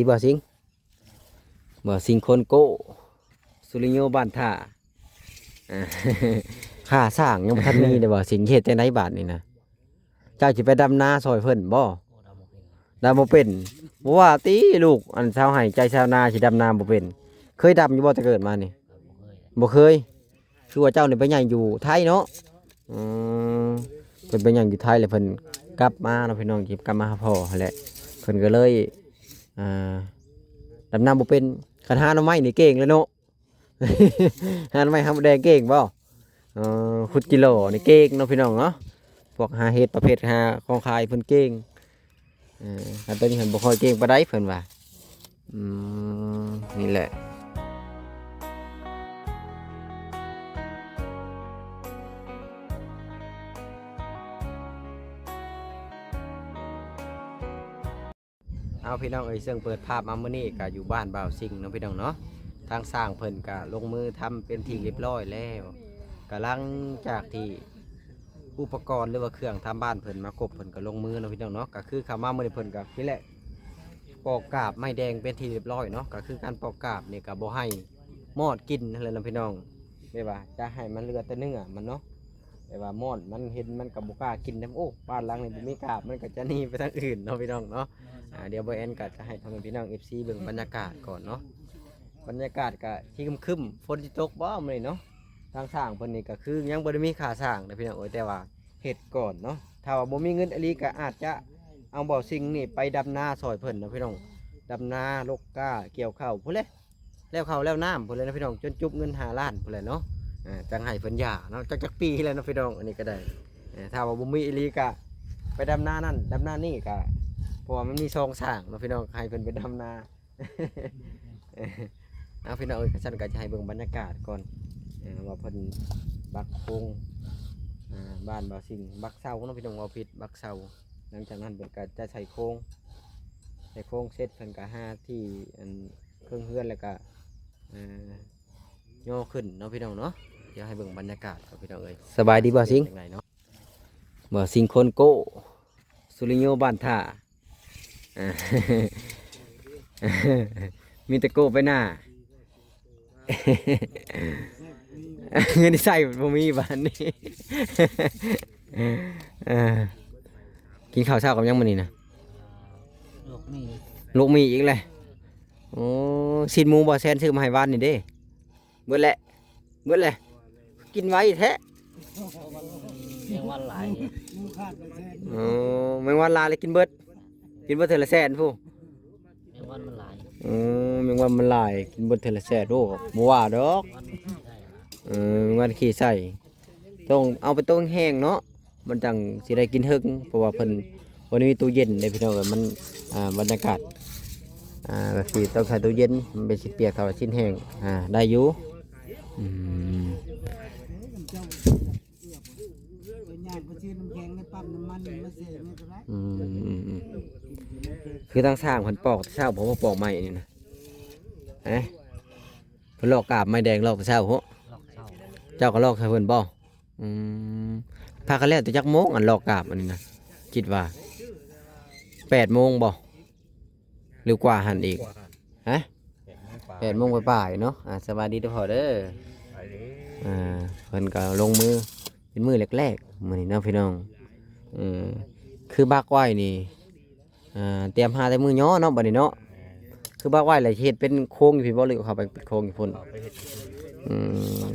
ດີບໍ່ສິງ? ບໍ່ສິງຄົນໂກ້ ສຸລິໂຍບ້ານທ່າ ອ່າ ຂ້າຊ້າງຍັງບໍ່ທັນມີເດ້ບໍ່ສິງ? ເຮັດຈັ່ງໃດບາດນີ້ນະ? ເຈົ້າຊິໄປດຳນາຊ່ອຍເພິ່ນບໍ່? ດຳບໍ່ເປັນ. ບໍ່ວ່າຕິລູກ ອັນຊາວໄຮ່ໃຈຊາວນາຊິດຳນາບໍ່ເປັນ. ເຄີຍດຳຢູ່ບໍ່ແຕ່ເກີດມານີ້? ບໍ່ເຄີຍ. ຄືວ່າເຈົ້ານີ້ໄປຫຍັງຢູ່ໄທເນາະ? ອືມ ເພິ່ນໄປຫຍັງຢູ່ໄທ ແລ້ວເພິ່ນກັບມາເນາະ ພີ່ນ້ອງ ທີ່ກັບມາຫາພໍ່ຫັ້ນແຫຼະ. ເພິ່ນກໍເລີຍ ອ່າ ດຳນາບໍ່ເປັນ. ຄັນຫາໜໍ່ໄມ້ນີ້ເກັ່ງແລ້ວເນາະ. ຫາໜໍ່ໄມ້ຫາມົດແດງເກັ່ງບໍ່? ເອີ ຂຸດຈິໂຫຼນີ້ເກັ່ງເນາະ ພີ່ນ້ອງເນາະ. ພວກຫາເຫັດປະເພດຫາຂອງຂາຍເພິ່ນເກັ່ງ. ເອີ ອັນໂຕນີ້ເພິ່ນບໍ່ຄ່ອຍເກັ່ງປານໃດເພິ່ນວ່າ. ອືມ ນີ້ແຫຼະ. ເອົາ ພີ່ນ້ອງເອີຍ ເຊິ່ງເປີດພາບມາມື້ນີ້ກໍຢູ່ບ້ານບ່າວສິງເນາະ ພີ່ນ້ອງເນາະ. ທາງຊ່າງເພິ່ນກໍລົງມືທຳເປັນທີ່ຮຽບຮ້ອຍແລ້ວ. ກໍຫຼັງຈາກທີ່ ອຸປະກອນ ຫຼືວ່າເຄື່ອງທຳບ້ານເພິ່ນມາຄົບ ເພິ່ນກໍລົງມືເນາະ ພີ່ນ້ອງເນາະ. ກໍຄືເຂົ້າມາມື້ນີ້ເພິ່ນກໍນີ້ແຫຼະ ປອກກາບໄມ້ແດງເປັນທີ່ຮຽບຮ້ອຍເນາະ. ກໍຄືການປອກກາບນີ້ກໍບໍ່ໃຫ້ມອດກິນຫັ້ນແຫຼະເນາະ ພີ່ນ້ອງ. ແບບວ່າຈະໃຫ້ມັນເຫຼືອແຕ່ເນື້ອມັນເນາະ. ແບບວ່າມອດມັນເຫັນມັນກໍບໍ່ກ້າກິນນຳ. ໂອ້ ບ້ານຫຼັງນີ້ບໍ່ມີກາບ ມັນກໍຈະໜີໄປທາງອື່ນເນາະ ພີ່ນ້ອງເນາະ. ອ່າ ດຽວບ່າວແອນກໍຈະໃຫ້ພໍ່ແມ່ພີ່ນ້ອງ ເອັຟຊີ ເບິ່ງບັນຍາກາດກ່ອນເນາະ. ບັນຍາກາດກໍທີ່ຄຶ້ມໆ ຝົນຊິຕົກບໍ່ມື້ນີ້ເນາະ. ທາງຊ່າງເພິ່ນນີ້ກໍຄືຍັງບໍ່ໄດ້ມີຂ້າຊ່າງນະ ພີ່ນ້ອງເອີຍ ແຕ່ວ່າເຮັດກ່ອນເນາະ. ຖ້າວ່າບໍ່ມີເງິນອີ່ຫຼີກໍອາດຈະເອົາບ່າວສິງນີ້ໄປດຳນາຊ່ອຍເພິ່ນນະ ພີ່ນ້ອງ. ດຳນາ ລົກກ້າ ກ່ຽວເຂົ້າພຸ້ນແຫຼະ. ແລ້ວເຂົ້າແລ້ວນ້ຳພຸ້ນແຫຼະນະ ພີ່ນ້ອງ ຈົນຈຸບເງິນຫ້າລ້ານພຸ້ນແຫຼະເນາະ. ອ່າ ຈັ່ງໃຫ້ເພິ່ນຢ່າເນາະ. ຈັກ ຈັກປີແລ້ວເນາະ ພີ່ນ້ອງ ອັນນີ້ກໍໄດ້. ເອີ ຖ້າວ່າບໍ່ມີອີ່ຫຼີກໍໄປດຳນານັ້ນດຳນານີ້ກໍ ເພາະວ່າມັນມີຊ່ອງຊ່າງເນາະ ພີ່ນ້ອງ ໃຫ້ເພິ່ນໄປດຳນາ. ເອົາ ພີ່ນ້ອງເອີຍ ຄັນຊັ້ນກໍຈະໃຫ້ເບິ່ງບັນຍາກາດກ່ອນ ເອີ ວ່າເພິ່ນບັກໂຄງ ອ່າ ບ້ານບ່າວສິງ ບັກເສົາເນາະ ພີ່ນ້ອງ ເວົ້າຜິດ ບັກເສົາ. ຫຼັງຈາກນັ້ນເພິ່ນກໍຈະໃສ່ໂຄງ ໃສ່ໂຄງເສັດ ເພິ່ນກໍຫາທີ່ອັນເຄິ່ງເຮືອນ ແລ້ວກໍ ອ່າ ຍໍຂຶ້ນເນາະ ພີ່ນ້ອງເນາະ. ດຽວໃຫ້ເບິ່ງບັນຍາກາດກ່ອນ ພີ່ນ້ອງເອີຍ. ສະບາຍດີບ່າວສິງ? ຈັ່ງໃດເນາະ? ບ່າວສິງຄົນໂກ້ ສຸລິໂຍບ້ານທ່າ ມີແຕ່ໂກ້ໄປໜ້າ ເງິນໃຊ້ບໍ່ມີບາດນີ້. ເອີ ກິນເຂົ້າເຊົ້າກັບຫຍັງມື້ນີ້ນະ? ລວກໝີ່ ລວກໝີ່ອີກແຫຼະ. ໂອ້ ຊີ້ນໝູບໍ່ແຊນຊື້ມາໃຫ້ວານນີ້ເດ້. ເບິດແຫຼະ ເບິດແຫຼະ ກິນໄວແທ້. ແມງວັນຫຼາຍ. ໂອ້ ແມງວັນຫຼາຍແລ້ວກິນເບິດ ກິນເບິດເທື່ອລະແສນພຸ້ນ. ແມງວັນມັນຫຼາຍ. ໂອ້ ແມງວັນມັນຫຼາຍ ກິນເບິດເທື່ອລະແສນ. ໂອ້ ບໍ່ວ່າດອກ. ເອີ ແມງວັນຂີ້ໃສ່ ຕ້ອງເອົາໄປຕົ້ມແຫ້ງເນາະ. ມັນຈັ່ງຊິໄດ້ກິນເຖິງ ເພາະວ່າເພິ່ນບໍ່ໄດ້ມີຕູ້ເຢັນເດ້ພີ່ນ້ອງເອີຍ. ມັນ ອ່າ ບັນຍາກາດ ອ່າ ແບບຊິຕ້ອງໃຊ້ຕູ້ເຢັນ ມັນເປັນຊີ້ນປຽກ ຖ້າວ່າຊີ້ນແຫ້ງ ອ່າ ໄດ້ຢູ່. ອືມ ອືມ ອືມ ອືມ ຄືທາງຊ່າງເພິ່ນປອກແຕ່ເຊົ້າ ບໍ່ມາປອກໃໝ່ນີ້ນະ. ເອີ ເພິ່ນລອກກາບໄມ້ແດງລອກແຕ່ເຊົ້າພຸ້ນ. ເຈົ້າກໍລອກໃຫ້ເພິ່ນບໍ່? ອືມ ພາກັນແລ້ວແຕ່ຈັກໂມງ ອັນລອກກາບອັນນີ້ນະ? ຄິດວ່າແປດໂມງບໍ່ ຫຼືກວ່າຫັ້ນອີກ? ຮະ ແປດໂມງປາຍໆເນາະ. ອ່າ ສະບາຍດີເດີພໍ່ເດີ. ອ່າ ເພິ່ນກໍລົງມືເປັນມື້ແລກໆມື້ນີ້ເນາະ ພີ່ນ້ອງ. ເອີ ຄືບັກໄວ້ນີ້ ອ່າ ຕຽມຫາແຕ່ມື້ຍໍເນາະ ບັດນີ້ເນາະ. ຄືບັກໄວ້ແລ້ວເຮັດເປັນໂຄງຢູ່ພີ້ບໍ່ ຫຼືເຂົ້າໄປເປັນໂຄງຢູ່ພຸ້ນ? ອືມ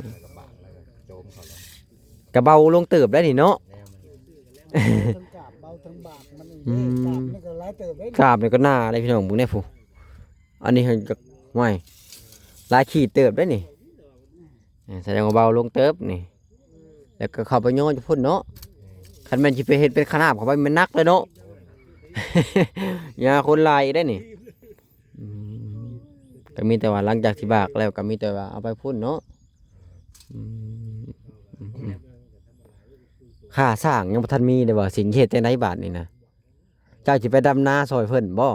ກະເບົາລົງເຕີບໄດ໋ນີ້ເນາະ. ເອີ ກາບນີ້ກໍໜາໄດ໋ພີ່ນ້ອງ ເບິ່ງແດ່ພຸ້ນ. ອັນນີ້ຫັ້ນກໍ ຫ້ວຍ ຫຼາຍຂີດເຕີບໄດ໋ນີ້. ເອີ ສະແດງວ່າເບົາລົງເຕີບນີ້. ແລ້ວກໍເຂົ້າໄປຍໍຢູ່ພຸ້ນເນາະ. ຄັນແມ່ນຊິໄປເຮັດເປັນຂະໜາບເຂົ້າໄປ ແມ່ນໜັກເລີຍເນາະ. ຍາຄົນຫຼາຍໄດ໋ນີ້. ອືມ ກໍມີແຕ່ວ່າຫຼັງຈາກທີ່ບາກແລ້ວ ກໍມີແຕ່ວ່າເອົາໄປພຸ້ນເນາະ. ອືມ ອືມ ຂ້າຊ້າງຍັງບໍ່ທັນມີເດ້ບໍ່ ຊິເຮັດຈັ່ງໃດບາດນີ້ນະ? ເຈົ້າຊິໄປດຳນາຊ່ອຍເພິ່ນບໍ່?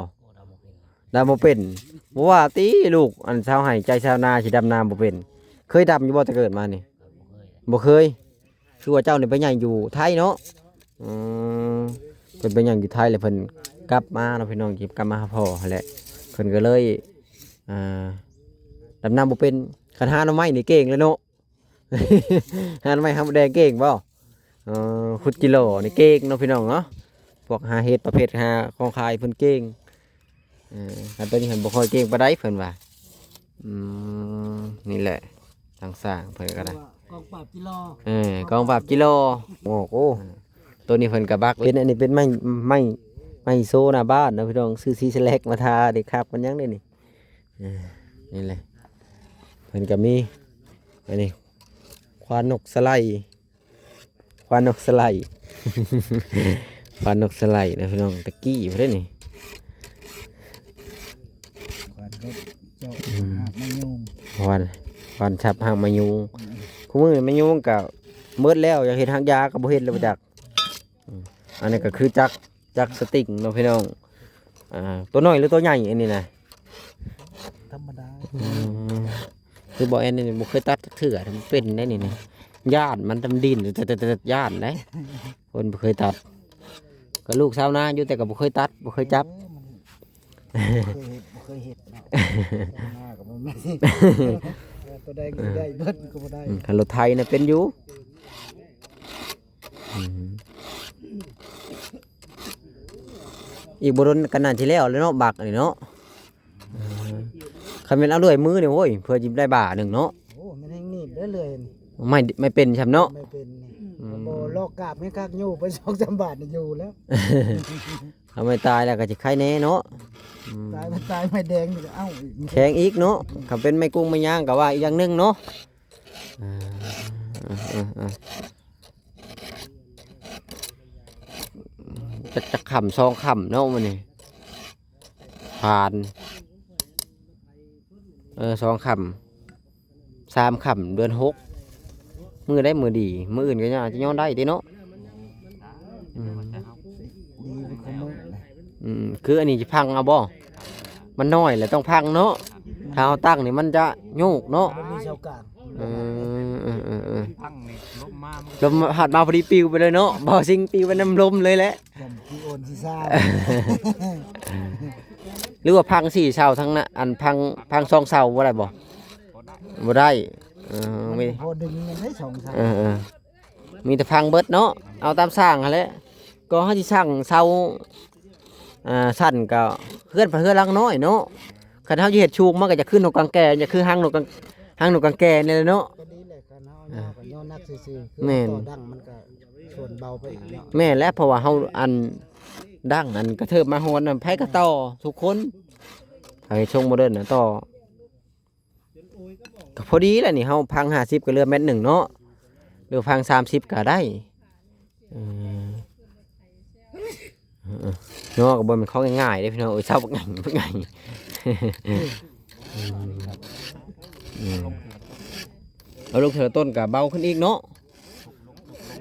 ດຳບໍ່ເປັນ. ບໍ່ວ່າຕິລູກ ອັນຊາວໄຮ່ໃຈຊາວນາຊິດຳນາບໍ່ເປັນ. ເຄີຍດຳຢູ່ບໍ່ແຕ່ເກີດມານີ້? ບໍ່ເຄີຍ. ຄືວ່າເຈົ້ານີ້ໄປຫຍັງຢູ່ໄທເນາະ? ອືມ ເພິ່ນໄປຫຍັງຢູ່ໄທ ແລ້ວເພິ່ນກັບມາເນາະ ພີ່ນ້ອງ ກັບມາຫາພໍ່ຫັ້ນແຫຼະ. ເພິ່ນກໍເລີຍ ອ່າ ດຳນ້ຳບໍ່ເປັນ. ຄັນຫາໜໍ່ໄມ້ນີ້ເກັ່ງແລ້ວເນາະ. ຫາໜໍ່ໄມ້ຫາມົດແດງເກັ່ງບໍ່? ເອີ ຂຸດຈີ່ຫຼໍ່ນີ້ເກັ່ງເນາະ ພີ່ນ້ອງເນາະ. ພວກຫາເຫັດປະເພດຫາຂອງຂາຍເພິ່ນເກັ່ງ. ເອີ ອັນໂຕນີ້ເພິ່ນບໍ່ຄ່ອຍເກັ່ງປານໃດເພິ່ນວ່າ. ອືມ ນີ້ແຫຼະ ທາງສ້າງເພິ່ນກໍໄດ້ ກອງປາບຈີ່ຫຼໍ່. ເອີ ກອງປາບຈີ່ຫຼໍ່. ໂອ້ໂຫ ໂຕນີ້ເພິ່ນກໍບັກເປັນ ອັນນີ້ເປັນໄມ້ ໄມ້ ໄມ້ໂຊໜ້າບ້ານເນາະ ພີ່ນ້ອງ. ຊື້ສີສະແລັກມາທາເດ້ ຄັກມັນຍັງເດ້ນີ້. ເອີ ນີ້ແຫຼະ ເພິ່ນກໍມີ ອັນນີ້ ຄວານນົກສະໄລ ຄວານນົກສະໄລ ຄວານນົກສະໄລນະ ພີ່ນ້ອງ. ຕະກີ້ພຸ້ນເດ້ນີ້ ຄວານລົດເຈາະ ອືມ ຮາກມະຍູງ ຄວານ ຄວານສັບຮາກມະຍູງ. ອືມ ຄູ່ມື້ມະຍູງກໍໝົດແລ້ວ ຢາກເຮັດຮາກຢາກໍບໍ່ເຮັດແລ້ວ ບໍ່ຈັກ. ອືມ ອັນນີ້ກໍຄືຈັກ ຈັກສະຕິງເນາະ ພີ່ນ້ອງ. ອ່າ ຕົວນ້ອຍຫຼືຕົວໃຫຍ່ອັນນີ້ນະ? ທຳມະດາ. ອືມ ຄືບໍ່ແອນນີ້ບໍ່ເຄີຍຕັດຈັກເທື່ອ ມັນເປັນໄດ໋ນີ້ນະ. ຢ້ານມັນດຳດິນ ຢ້ານໄດ໋ ຄົນບໍ່ເຄີຍຕັດ. ກໍລູກຊາວນາຢູ່ ແຕ່ກໍບໍ່ເຄີຍຕັດ ບໍ່ເຄີຍຈັບ. ເອີ ມັນ ບໍ່ເຄີຍເຮັດ ບໍ່ເຄີຍເຮັດເນາະ. ຊາວນາກໍບໍ່ແມ່ນ ເອີ ຕົວໃດກໍໄດ້ເບິດ ມັນກໍບໍ່ໄດ້. ອືມ ຄັນລົດໄຖນະເປັນຢູ່. ອືມ ອີກບໍ່ດົນກໍໜ້າຊິແລ້ວແລ້ວເນາະ ບັກນີ້ເນາະ. ເອີ ຄັນແມ່ນເອົາເລື່ອຍມືນີ້ ໂອ້ຍ ເພື່ອຊິໄດ້ບາດໜຶ່ງເນາະ. ໂອ້ ແມ່ນແຮງໜີບເດີ້ເລື່ອຍນີ້ ໄມ້ ໄມ້ເປັນຊ້ຳເນາະ. ໄມ້ເປັນນີ້ ອືມ ບໍ່ລອກກາບໃຫ້ຄັກ ໂຍກໄປສອງສາມບາດນີ້ຢູ່ແລ້ວ. ເອົາໄມ້ຕາຍແລ້ວກໍຊິໄຄແດ່ເນາະ. ອືມ ຕາຍ ມັນຕາຍໄມ້ແດງນີ້ກໍເອົາອີກ ແຂງອີກເນາະ. ອືມ ຄັນເປັນໄມ້ກຸ້ງໄມ້ຍາງກໍວ່າອີກຢ່າງໜຶ່ງເນາະ. ເອີ ເອີ ເອີ ຈັກ ຈັກຄ່ຳ ສອງຄ່ຳເນາະມື້ນີ້ ຜ່ານ ເອີ ສອງຄ່ຳ ສາມຄ່ຳ ເດືອນຫົກ. ມື້ໃດມື້ດີ ມື້ອື່ນກໍອາດຈະຍ້ອນໄດ້ຕິເນາະ. ອືມ ດີເປັນຄົນມື້ ອືມ ຄືອັນນີ້ຊິພັງເອົາບໍ່? ມັນນ້ອຍແຫຼະ ຕ້ອງພັງເນາະ. ຖ້າເຮົາຕັ້ງນີ້ມັນຈະໂຍກເນາະ. ບໍ່ມີເສົາກາງ. ເອີ ເອີ ເອີ ເອີ ພັງນີ້ລົມມາ ມັນ ລົມພັດມາພໍດີປິວໄປເລີຍເນາະ. ບໍ່ ຊິງປິວໄປນຳລົມເລີຍແຫຼະ. ຢ້ານຂີ້ໂອນຊິຊາ ຫຼືວ່າພັງສີ່ເສົາທັງນັ້ນ ອັນພັງ ພັງສອງເສົາບໍ່ໄດ້ບໍ່? ບໍ່ໄດ້. ເອີ ມີ ພໍດຶງມັນໄດ້ສອງເສົາ. ເອີ ເອີ ມີແຕ່ພັງເບິດເນາະ. ເອົາຕາມສ້າງຫັ້ນແຫຼະ. ກໍເຮົາຊິສ້າງເສົາ ອ່າ ຊັ້ນກໍເຮືອນ ເຮືອນຫຼັງນ້ອຍເນາະ. ຄັນເຮົາຊິເຮັດສູງ ມັນກໍຈະຄືນົກກາງແກ ຈະຄືຫາງນົກກາງ ຫາງນົກກາງແກນີ້ແຫຼະເນາະ. ກໍດີແຫຼະ ຄັນເຮົາເອົາຫຍ້າກໍຫຍ້າໜັກຊື່ໆ ຄື ແມ່ນ ຕໍ່ດັ້ງມັນກໍສ່ວນເບົາໄປອີກເນາະ. ແມ່ນແຫຼະ ເພາະວ່າເຮົາ ອັນ ດັ້ງ ອັນ ກະເທີບມາຮອດນັ້ນ ໃຜກໍຕໍ່ທຸກຄົນ. ເຮົາເຮັດຊົງໂມເດີນນະ ຕໍ່ ກໍພໍດີແຫຼະນີ້ ເຮົາພັງຫ້າສິບກໍເຫຼືອແມັດໜຶ່ງເນາະ ຫຼືພັງສາມສິບກໍໄດ້. ເອີ ເນາະ ກໍບໍ່ແມ່ນຂອງງ່າຍໆເດ້ພີ່ນ້ອງເອີຍ. ເສົາບັກໃຫຍ່ ບັກໃຫຍ່ ອືມ ອືມ ເອົາລົງເທື່ອລະຕົ້ນກໍເບົາຂຶ້ນອີກເນາະ.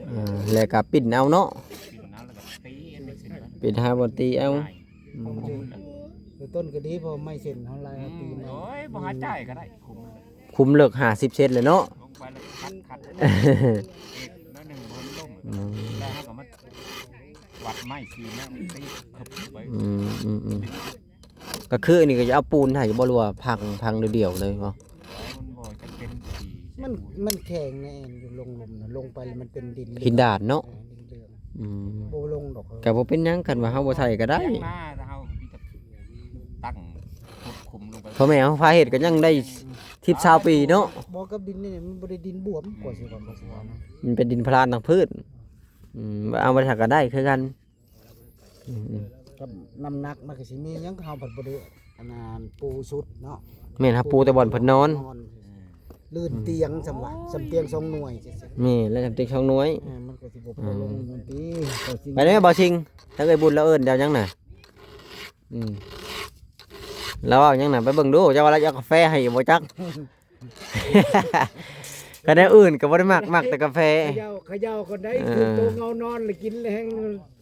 ເອີ ແລ້ວກໍປິ່ນເອົາເນາະ ປິ່ນຫາບ່ອນຕີເອົາ. ອືມ ຕົ້ນກໍດີ ເພາະໄມ້ເສັ້ນເຮົາໄລ່ເອົາຕີມາ. ໂອ້ຍ ບໍ່ຫາຈ່າຍກໍໄດ້ ຄຸມ ຄຸມເລິກຫ້າສິບເຊັນເລີຍເນາະ. ລົງໄປແລ້ວຄັດໆ ໜ້ອຍໜຶ່ງບໍ່ໃຫ້ມັນລົ້ມ. ອືມ ແລ້ວເຮົາກໍມາວັດໄມ້ຊີ້ນະ ມັນຕີເຂົ້າໄປ. ອືມ ອືມ ອືມ ກໍຄືອັນນີ້ກໍຈະເອົາປູນໃຫ້ບໍ່ ຫຼືວ່າພັງ ພັງດຽວໆເລີຍບໍ່? ມັນບໍ່ຈຳເປັນທີ່ ມັນ ມັນແຂງແນ່ຢູ່ ລົງຫຼຸມນະ ລົງໄປແລ້ວມັນເປັນດິນເຫຼືອງ ຫີນດາດເນາະ. ເອີ ດິນເຫຼືອງ. ອືມ ບໍ່ລົງດອກ. ກໍບໍ່ເປັນຫຍັງ ຄັນວ່າເຮົາບໍ່ໃສ່ກໍໄດ້. ເຮົາກໍມີແຕ່ຕັ້ງຂຸດຂຸມລົງໄປ. ພໍ່ແມ່ເຮົາພາເຮັດກໍຍັງໄດ້ສິບຊາວປີເນາະ. ບໍ່ ກັບດິນນີ້ມັນບໍ່ໄດ້ດິນບວມ ກວ່າຊິວ່າ ກວ່າຊິວ່ານະ ມັນເປັນດິນພະລານທາງພື້ນ. ອືມ ເອົາໄວ້ໃສ່ກໍໄດ້ຄືກັນ. ອືມ ອືມ ກັບນ້ຳໜັກມັນກໍຊິມີຫຍັງ ເຮົາພັດບໍ່ໄດ້ ອັນນັ້ນ ປູສຸດເນາະ. ແມ່ນ ເຮົາປູແຕ່ບ່ອນເພິ່ນນອນ ນອນ ອືມ ລື່ນຕຽງສ່ຳວ່າ ສ່ຳຕຽງສອງໜ່ວຍ. ແມ່ນແລ້ວ ສ່ຳຕຽງສອງໜ່ວຍ. ເອີ ມັນກໍຊິບໍ່ພໍລົງ. ອືມ ມັນຕິ ໄປແລ້ວບໍ່ຊິງ ທາງເອື້ອຍບຸນລາວເອີ້ນເຈົ້າຫຍັງນະ? ອືມ ລາວເວົ້າຫຍັງນະ? ໄປເບິ່ງດູ ເຈົ້າວ່າລາວຈະເອົາກາແຟໃຫ້ບໍ່ຈັກ. ຄັນແນວອື່ນກໍບໍ່ໄດ້ມັກ ມັກແຕ່ກາແຟ. ເຂົາເຈົ້າ ເຂົາເຈົ້າຄົນໃດ ເອີ ຄືໂຕເງົານອນລະກິນແຮງ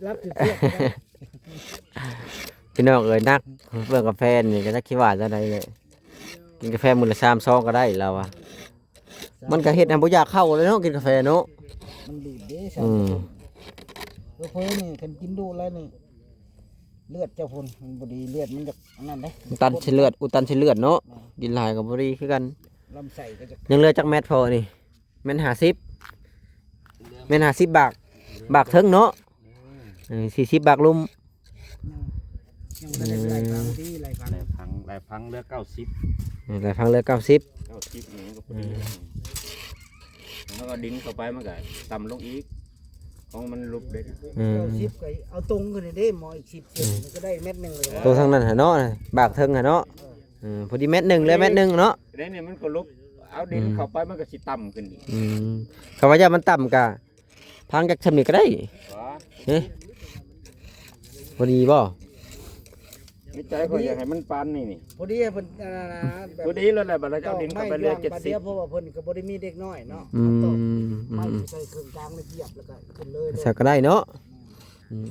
ຫຼັບຖືກເຊືອກ. ພີ່ນ້ອງເອີຍ ນັກເລື່ອງກາແຟນີ້ກໍຈັກຊິວ່າແນວໃດເລີຍ. ກິນກາແຟມື້ລະສາມຊອງກໍໄດ້ລາວວ່າ. ມັນກໍເຮັດໃຫ້ບໍ່ຢາກເຂົ້າເລີຍເນາະ ກິນກາແຟເນາະ. ມັນດີດເດ້. ອືມ ເຜີໆນີ້ຄັນກິນດຸຫຼາຍນີ້ ເລືອດເຈົ້າພຸ້ນມັນບໍ່ດີ ເລືອດມັນຢາກອັນນັ້ນເດ້ ອຸດຕັນເສັ້ນເລືອດ ອຸດຕັນເສັ້ນເລືອດເນາະ ແມ່ນ ກິນຫຼາຍກໍບໍ່ດີຄືກັນ ລຳໄສ້ກໍຈະ ຍັງເຫຼືອຈັກແມັດພໍນີ້ ແມ່ນຫ້າສິບ ແມ່ນຫ້າສິບບາກ ບາກເທິງເນາະ ເອີ ເອີ ສີ່ສິບບາກລຸ່ມ ຍັງ ຍັງບໍ່ທັນໄດ້ໄລ່ຟັງຕິ ໄລ່ຟັງ ໄລ່ຟັງ ໄລ່ຟັງເຫຼືອເກົ້າສິບ ເອີ ໄລ່ຟັງເຫຼືອເກົ້າສິບ ເກົ້າສິບນີ້ມັນກໍພໍດີ ເອີ ແລ້ວກໍດິນເຂົ້າໄປມັນກໍຕ່ຳລົງອີກ ຂອງມັນຫຼຸບເດ້ ເອີ ເກົ້າສິບກໍເອົາຕົງຂຶ້ນເດ້ ໝໍອີກສິບເຊັນ ເອີ ມັນກໍໄດ້ແມັດໜຶ່ງແລ້ວ ໂຕທາງນັ້ນຫັ້ນເນາະ ບາກເທິງຫັ້ນເນາະ ເອີ ເອີ ພໍດີແມັດໜຶ່ງ ເຫຼືອແມັດໜຶ່ງເນາະ ແລ້ວນີ້ມັນກໍຫຼຸບ ເອົາດິນ ອືມ ເຂົ້າໄປມັນກໍຊິຕ່ຳຂຶ້ນອີກ ອືມ ຄັນວ່າຢານມັນຕ່ຳກະ ພັງຈັກຊ່ຳນີ້ກໍໄດ້ ຫວາ ເອີ ພໍດີບໍ່? ໃນໃຈຂ້ອຍຢາກໃຫ້ມັນປານນີ້ນີ້ ພໍດີເພິ່ນ ອັນນັ້ນນະ ແບບ ພໍດີແລ້ວແຫຼະ ບາດລະເອົາດິນເຂົ້າໄປເຫຼືອເຈັດສິບ ເພາະວ່າເພິ່ນກໍບໍ່ໄດ້ມີເດັກນ້ອຍເນາະ ອືມ ເອົາຕົອກ ອືມ ໄມ້ໃສ່ເຄື່ອງກາງແລ້ວຢຽບ ແລ້ວກໍຂຶ້ນເລີຍ ໃສ່ກໍໄດ້ເນາະ ອືມ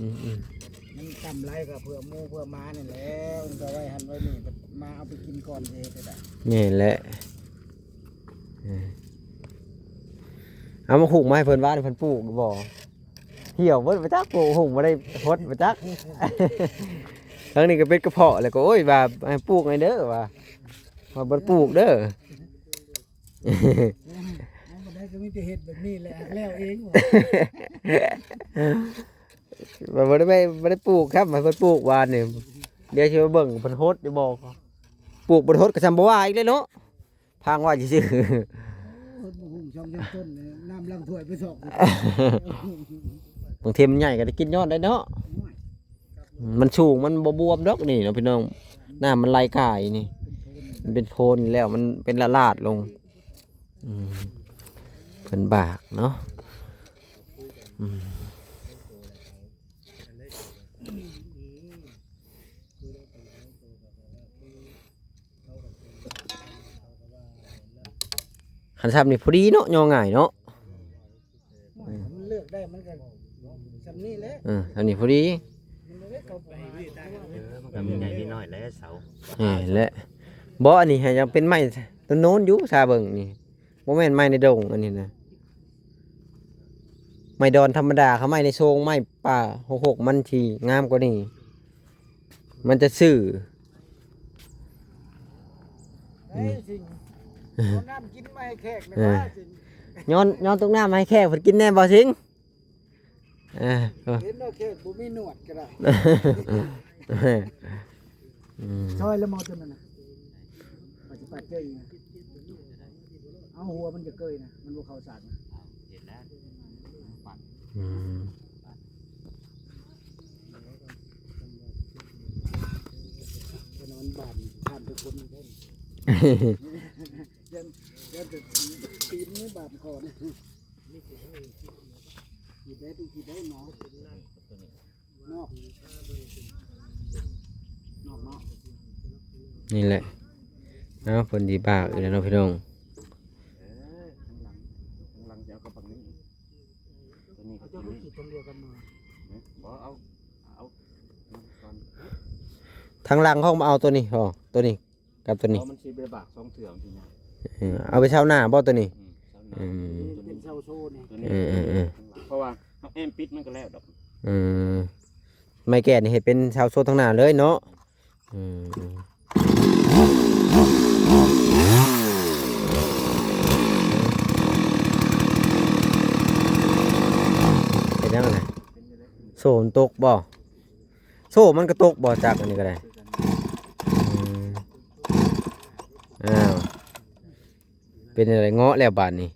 ມັນຕ່ຳຫຼາຍກໍເພື່ອໝູເພື່ອໝານີ້ແຫຼະ ມັນກໍໄວ້ຫັ້ນໄວ້ນີ້ ມາເອົາໄປກິນກ່ອນຊິເຮັດໃດ ແມ່ນແຫຼະ ເອີ ເອົາໝາກຫຸ່ງມາໃຫ້ເພິ່ນ ວ່າເພິ່ນປູກຢູ່ບໍ່? ຫ່ຽວເບິດບໍ່ຈັກ ປູກຫຸ່ງບໍ່ໄດ້ຫົດບໍ່ຈັກ ທາງນີ້ກໍເປັນກະເພາະ ແລ້ວກໍ ໂອ້ຍ ວ່າໃຫ້ປູກໃຫ້ເດີ ວ່າ ວ່າບໍ່ປູກເດີ ເອົາບໍ່ໄດ້ກໍມີແຕ່ເຮັດແບບນີ້ແຫຼະ ແລ້ວເອງ ວ່າບໍ່ໄດ້ໄປ ບໍ່ໄດ້ປູກ ຄັນໃຫ້ເພິ່ນປູກວານນີ້ ດຽວຊິມາເບິ່ງເພິ່ນຫົດຢູ່ບໍ່ ປູກບໍ່ຫົດກໍຊ່ຳບໍ່ວ່າອີກແລ້ວເນາະ. ພັງໄວ້ຊື່ໆ ໂອ້ ຫົດບໍ່ຫຸ່ງສອງສາມຕົ້ນ ນ້ຳລັງຖ້ວຍໄປຊອກ ບາງທີມັນໃຫຍ່ກໍໄດ້ກິນຍອດໄດ້ເນາະ ໂອ້ຍ ມັນສູງ ມັນບໍ່ບວມດອກນີ້ເນາະພີ່ນ້ອງ ນ້ຳມັນໄຫຼກາຍນີ້ ມັນເປັນໂພນແລ້ວ ມັນເປັນລະລາດລົງ ອືມ ເພິ່ນບາກເນາະ ອືມ. ຄັນຊ່ຳນີ້ພໍດີເນາະ ຍໍງ່າຍເນາະ ມັນເລືອກໄດ້ ມັນກໍຊ່ຳນີ້ແຫຼະ ເອີ ຊ່ຳນີ້ພໍດີ ມັນບໍ່ໄດ້ເຂົ້າໄປຫາ ເອີ ມັນກໍມີໃຫຍ່ມີນ້ອຍແຫຼະເສົາ ເອີ ແຫຼະ ບໍ່ ອັນນີ້ໃຫ້ຍັງເປັນໄມ້ຕົ້ນໂນ້ນຢູ່ ຊາເບິ່ງນີ້ ບໍ່ແມ່ນໄມ້ໃນດົງ ອັນນີ້ນະ ໄມ້ດອນທຳມະດາ ຄັນໄມ້ໃນໂຊງ ໄມ້ປ່າຫົກຫົກ ມັນຊິງາມກວ່ານີ້ ມັນຈະຊື່ ເອີ ເອົານ້ຳກິນມາໃຫ້ແຂກແດ່ ເອີ ວ່າຊິ ຍ້ອນ ຍ້ອນຕົກນ້ຳໃຫ້ແຂກເພິ່ນກິນແດ່ບໍ່ຊິງ ເອີ ເຫັນວ່າແຂກບໍ່ມີໜວດກໍໄດ້ ອືມ ຊອຍລະໝໍຕົວນັ້ນນະ ປະຕິບັດເຈົ້າອີກນະ ເອົາຫົວມັນຈະເກີຍນະ ມັນບໍ່ເຂົ້າສາກນະ ເຫັນແລ້ວ ອືມ ເພາະມັນບາດຂ້າມໄປຄົນໄດ້ ຢ້ານ ຢ້ານແຕ່ຕີນນີ້ບາດຄໍນະ ກິນໄດ້ ຕ້ອງກິນໄດ້ເນາະ ນອກ ນອກເນາະ ນີ້ແຫຼະ ເອົາ ເພິ່ນຊິບາກອີກແລ້ວເນາະພີ່ນ້ອງ ເອີ ທາງຫຼັງ ທາງຫຼັງຈະເອົາກັບບັກນີ້ ຕົວນີ້ ເອົາ ເຈົ້າຄືກິນຕົວດຽວກັນມາ ບໍ່ ເອົາ ເອົາ ທາງຫຼັງເຮົາມາເອົາຕົວນີ້ ອໍ ຕົວນີ້ ກັບຕົວນີ້ ເອົາ ມັນຊິໄປບາກສອງເທື່ອ ມັນຊິຍາກ ເອີ ເອົາໄປເຊົາໜ້າບໍ່ຕົວນີ້ ອືມ ເຊົາໜ້າ ອືມ ຕົວນີ້ ເປັນເຊົາໂຊນີ້ ຕົວນີ້ ເອີໆໆ ເພາະວ່າເຮົາແອ້ມປິດມັນກໍແລ້ວດອກ ເອີ ໄມ້ແກ່ນນີ້ເຮັດເປັນເຊົາໂຊທາງໜ້າເລີຍເນາະ ອືມ ເຮັດຫຍັງຫັ້ນນະ ໂຊມັນຕົກບໍ່? ໂຊມັນກະຕົກບໍ່ຈັກ ອັນນີ້ກະໄດ້ ອືມ ອ້າວ ເປັນຈັ່ງໃດ ເງາະແລ້ວບາດນີ້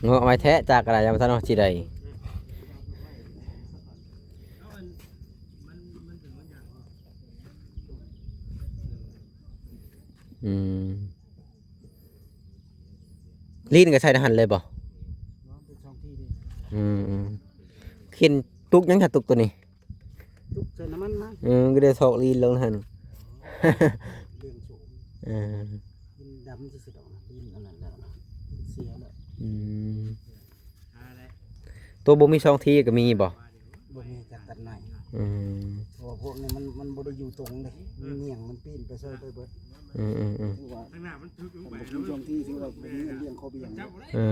ເງາະໄວແທ້ ຈັກກະໄດ້ ຍັງບໍ່ທັນຮອດຊິໄດ້ ອືມ ລີ້ນກໍໃສ່ໃນຫັ້ນເລີຍບໍ່? ອືມ ເຫັນຕຸກຫຍັງ ຖ້າຕຸກໂຕນີ້ ຕຸກໃສ່ນ້ຳມັນມາ ເອີ ກໍໄດ້ຊອກລີ້ນລົງຫັ້ນ ເລື່ອງສູງ ເອີ ດິນດຳຊື່ໆດອກ ດິນອັນນັ້ນແລ້ວ ເສຍແລ້ວ ອືມ. ຕົວບໍ່ມີຊ່ອງທີກໍມີບໍ່? ບໍ່ມີ ຈັກຕັດໃໝ່. ອືມ ເພາະວ່າພວກນີ້ມັນ ມັນບໍ່ໄດ້ຢູ່ຕົງເດ້ ມັນຫຍັງ ມັນປີ້ນໄປເຊີຍໄປເບິດ. ອືມໆໆ ຄືວ່າ ທາງໜ້າມັນຖືກລົງໄປ ບໍ່ມີຊ່ອງທີ ຖືວ່າບໍ່ມີເງິນລ້ຽງຄອບລ້ຽງ. ເອີ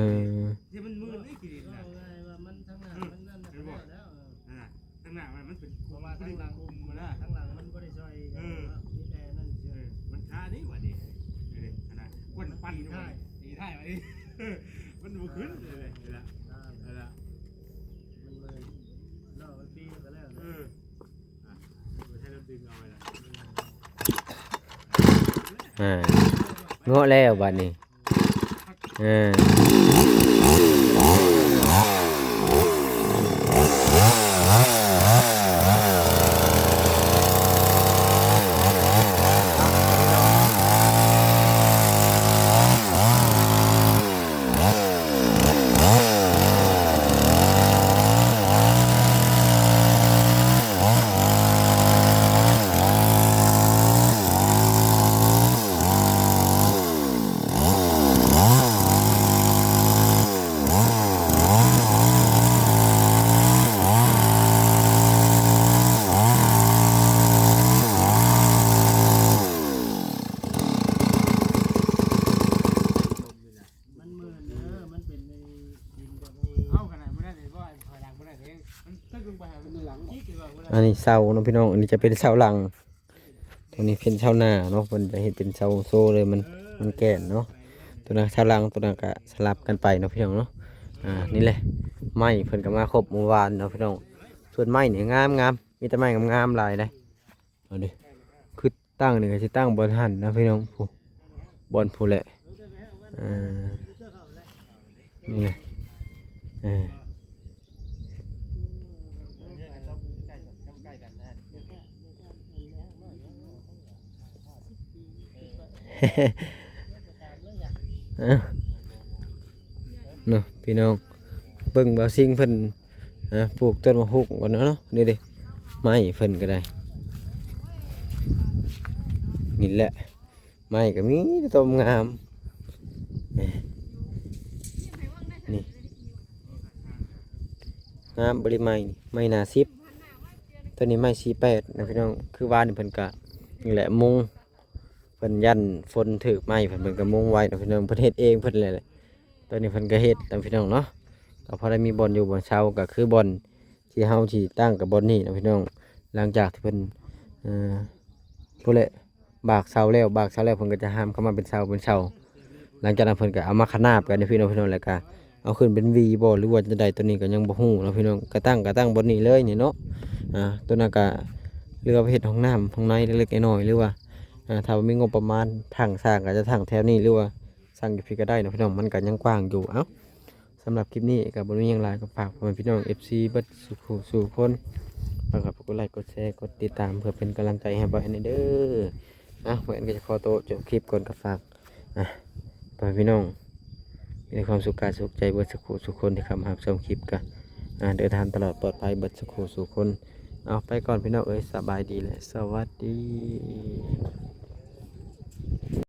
ທີ່ມັນມືນໄອ້ກິນນະ ເອີ ທາງໜ້າມັນນັ້ນນະ ເອີ ທາງໜ້າມັນ ມັນເປັນ ເພາະວ່າທາງຫຼັງ ທາງຫຼັງມັນບໍ່ໄດ້ຊ່ອຍ ເອີ ມີແຕ່ນັ້ນຊື່ ເອີ ມັນຄານີ້ວ່ານີ້ ເອີ ອັນນັ້ນ ກວນປັ່ນຢູ່ວ່ານີ້ ຕີທ້າຍວ່ານີ້ ມັນບໍ່ຂຶ້ນເລີຍ ເອີ ເອີ ມັນເລີຍ ເນາະ ມັນປີນກໍແລ້ວ ເອີ ອ່າ ເງາະແລ້ວບາດນີ້. ເອີ ມັນມື່ນເດີ ມັນເປັນໃນດິນແບບນີ້ ເອົາຂະໜາດມື້ນັ້ນນີ້ບໍ່ ຖອຍຫຼັງບໍ່ໄດ້ເດ້ ມັນຕຶກລົງໄປຫາ ມັນຫຼັງ ຈິກເລີຍວ່າບໍ່ໄດ້ ອັນນີ້ເສົາເນາະພີ່ນ້ອງ ອັນນີ້ຈະເປັນເສົາຫຼັງ ຕົງນີ້ເປັນເສົາໜ້າເນາະ ເພິ່ນຈະເຮັດເປັນເສົາໂຊເລີຍ ມັນ ມັນແກ່ນເນາະ ຕົງນັ້ນເສົາຫຼັງ ຕົງນັ້ນກະສະຫຼັບກັນໄປເນາະພີ່ນ້ອງເນາະ. ອ່າ ນີ້ແຫຼະ ໄມ້ເພິ່ນກະມາຄົບມື້ວານເນາະພີ່ນ້ອງ ສວນໄມ້ນີ້ງາມໆ ມີແຕ່ໄມ້ງາມໆຫຼາຍເດ້. ເອົາເດ້ ຄືຕັ້ງນີ້ກໍຊິຕັ້ງບ່ອນຫັ້ນນະພີ່ນ້ອງ ຜູ້ ບ່ອນຜູ້ແຫຼະ ເອີ ນີ້ນະ ເອີ ເອີ ເນາະພີ່ນ້ອງ ເບິ່ງບ່າວຊິງເພິ່ນ ອ່າ ປູກຕົ້ນໝາກຮຸ່ງກ່ອນເນາະ ນີ້ເດ້ ໄມ້ເພິ່ນກໍໄດ້ ນີ້ແຫຼະ ໄມ້ກໍມີແຕ່ຕົວງາມ ນີ້ ງາມບໍລິ ໄມ້ນີ້ ໄມ້ໜ້າສິບ ຕົວນີ້ໄມ້ສີ່ແປດນະພີ່ນ້ອງ ຄືວານນີ້ເພິ່ນກະ ນີ້ແຫຼະ ມຸງ ເພິ່ນຢ້ານຝົນຖືກໄມ້ເພິ່ນ ເພິ່ນກໍມຸງໄວ້ເນາະພີ່ນ້ອງ ເພິ່ນເຮັດເອງເພິ່ນແຫຼະ ຕອນນີ້ເພິ່ນກໍເຮັດນະພີ່ນ້ອງເນາະ ກໍພໍໄດ້ມີບ່ອນຢູ່ບ່ອນເຊົາ ກໍຄືບ່ອນທີ່ເຮົາຊິຕັ້ງກັບບ່ອນນີ້ນະພີ່ນ້ອງ ຫຼັງຈາກທີ່ເພິ່ນ ເອີ ພຸ້ນແຫຼະ ບາກເສົາແລ້ວ ບາກເສົາແລ້ວ ເພິ່ນກໍຈະຫາມເຂົ້າມາເປັນເສົາ ເປັນເສົາ ຫຼັງຈາກນັ້ນເພິ່ນກໍເອົາມາຂະໜາບກັນນະພີ່ນ້ອງ ພີ່ນ້ອງ ແລ້ວກໍເອົາຂຶ້ນເປັນຫວີບໍ່ ຫຼືວ່າຈັ່ງໃດ ຕົວນີ້ກໍຍັງບໍ່ຮູ້ນະພີ່ນ້ອງ ກະຕັ້ງ ກະຕັ້ງບ່ອນນີ້ເລີຍນີ້ເນາະ ອ່າ ຕົວນັ້ນກະ ຫຼືວ່າໄປເຮັດຫ້ອງນ້ຳຫ້ອງໃນເລັກໆນ້ອຍໆ ຫຼືວ່າ ອ່າ ຖ້າວ່າມີງົບປະມານ ທາງສ້າງກໍຈະທາງແຖວນີ້ ຫຼືວ່າສ້າງຢູ່ພີ້ກໍໄດ້ເນາະພີ່ນ້ອງ ມັນກໍຍັງກວ້າງຢູ່. ເອົ້າ ສຳລັບຄລິບນີ້ກໍບໍ່ມີຫຍັງຫຼາຍ ກໍຝາກພໍ່ແມ່ພີ່ນ້ອງເອັຟຊີເບິດສູ່ຜູ້ສູ່ຄົນ ຝາກກົດໄລ ກົດແຊ ກົດຕິດຕາມ ເພື່ອເປັນກຳລັງໃຈໃຫ້ບ່າວແອນແດ່ເດີ. ອ່ະ ບ່າວແອນກໍຈະຂໍໂຕະຈົບຄລິບກ່ອນ ກໍຝາກ ອ່ະ ພໍ່ແມ່ພີ່ນ້ອງມີແຕ່ຄວາມສຸກກາຍສຸກໃຈເບິດສູ່ຜູ້ສູ່ຄົນທີ່ເຂົ້າມາຮັບຊົມຄລິບ ກໍ ອ່ະ ເດີນທາງຕະຫຼອດປອດໄພເບິດສູ່ຜູ້ສູ່ຄົນ. ເອົາ ໄປກ່ອນພີ່ນ້ອງເອີຍ ສະບາຍດີ ແລະ ສະຫວັດດີ.